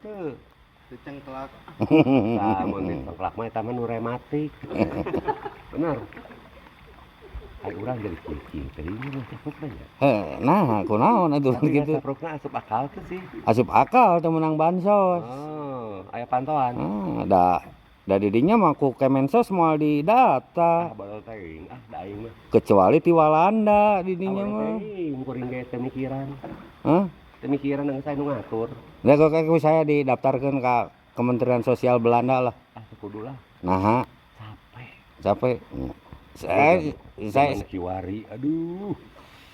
Teu. Dicengklak. Tah, mun dicengklak mah eta mah nu rematik. Bener. Ai urang jadi kieu teuing mah caprukna nya. Heh, nah, kunaon atuh Tapi gitu. Caprukna asup akal teu sih? Asup akal teu meunang bansos. Oh, aya pantauan. Ah, da didinya mah ku Kemensos moal didata. Ah, baru teuing, ah, da aing mah. Kecuali ti Walanda didinya Ah, mah. teuing kuring ge teu mikiran. Hah? Teu mikiran geus aya nu ngatur. Ya kok kayak saya didaftarkeun ka Kementerian Sosial Belanda lah. Ah, teu kudu lah. Nah, Capek. Capek. Saya Zaman kiwari, aduh.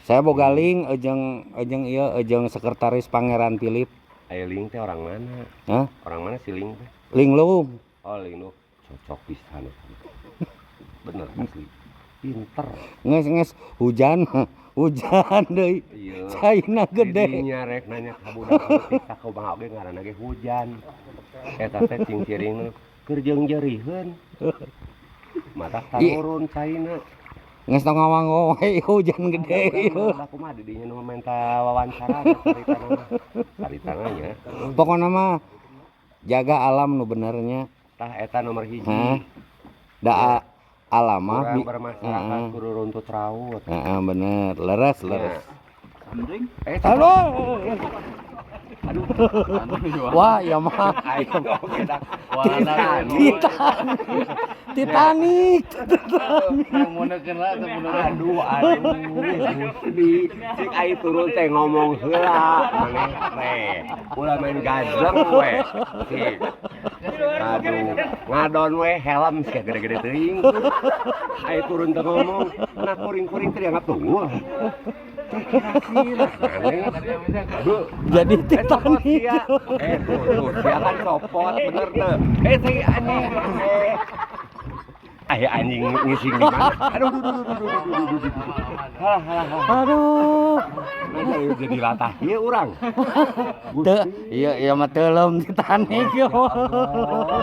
Saya boga link jeung jeung ieu, jeung sekretaris Pangeran Philip. Aya link teh orang mana? Hah? Orang mana si link teh? Linglung. Oh, link lu cocok pisan eta mah. Bener asli. Pinter. Nges nges hujan, hujan deui. Iya. Caina gede. Didinya rek nanya ka budak leutik sakumaha oge ngaranna ge hujan. Eta teh cingciring keur jeung jeriheun. Mata turun caina. Nges tong ngawanggo we hujan gede. Udah kumaha didinya nu minta wawancara caritana mah. Caritana nya. Pokokna mah jaga alam nu benernya. Tah, eta nomor 1. Hah? Da alam mah Urang bermasyarakat kudu runtut raut. Heeh, bener, leres leres. Sandring. Eh, Halo. Aduh. Wah, ya mah. Aing oge dah. Titanic. Titanic. Meunekeun lah teu bener. Aduh, aduh, Gusti. Cik aing turun teh ngomong heula. Maneh teh. Ulah main gajleng we. Cik. Aduh, ngadon we helm sia gede-gede teuing. Aing turun teh ngomong, nah kuring-kuring teh dianggap tunggu. Teh kira-kira aneh. Aduh. Jadi Eh, copot Titanic. Sia. Eh, tuh, tuh, sia kan copot, bener tuh. Eh, si anjing. Eh. Aya anjing ngising di mana? Aduh, aduh, aduh, aduh, aduh, aduh, aduh, aduh. Halah, halah, halah. Aduh. Nah, jadi latah ieu urang. Teu, iya iya mah teuleum Titanic. Ya Allah.